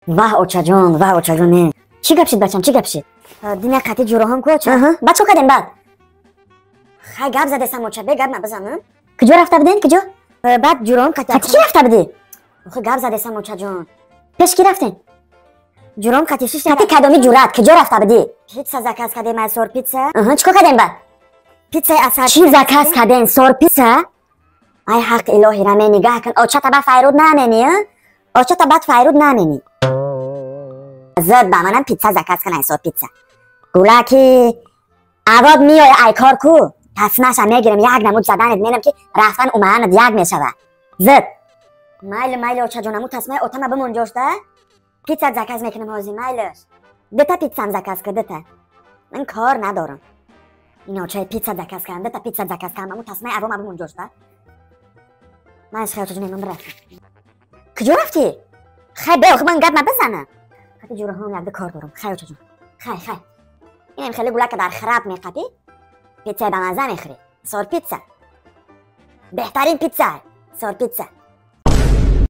Ваҳ, очаҷон, ваҳ, очаҷон, не. Чӣ гап шид, бачам, чӣ гап шид? Дина қати ҷуроҳам ку, оча. Баъд чо кардем баъд? Хай, гап задесам, оча, бе гап набизанам. Куҷо рафта буден, куҷо? Баъд ҷуроҳам қати. Қати кӣ рафта будӣ? Охи, гап задесам, очаҷон. Пеш кӣ рафтен? Ҷуроҳам қати шишта. Қати кадоми ҷурат, куҷо рафта будӣ? Пицца заказ кардем аз Сор Пицца. Чӣ кор кардем баъд? Пиццаи асар. Чӣ заказ карден? Сор Пицца? Ай ҳақ илоҳира, ме нигаҳ кун, очата ба файруд намени, очата баъд файруд намени. Зуд ба манам пицца заказ кун ай Сор Пицца. Гулаки авод миёй ай кор ку, тасмаша мегирам, як намуд заданет менам, ки рафтан умаанат як мешава. Зуд. Майли, майли, очаҷон, аму тасмаи отама бимон ҷошта. Пицца заказ мекунам ҳозир, майлиш. Дута пиццам заказ кун, дута. Ман кор надорам. Ин очаи пицца заказ кардам, дута пицца заказ кардам, аму тасмаи авома бимон ҷошта. Ман хай, очаҷон, ман рафтам. Куҷо рафтӣ? Хай, бе, охи ман гап мабизанам. Қати ҷуроҳам якда кор дорам. Хай, очаҷон. Хай, хай. Инам хеле гулака дар храп меқапӣ, пиццаи бамазза мехӯрӣ. Сор Пицца. Беҳтарин пицца. Сор Пицца.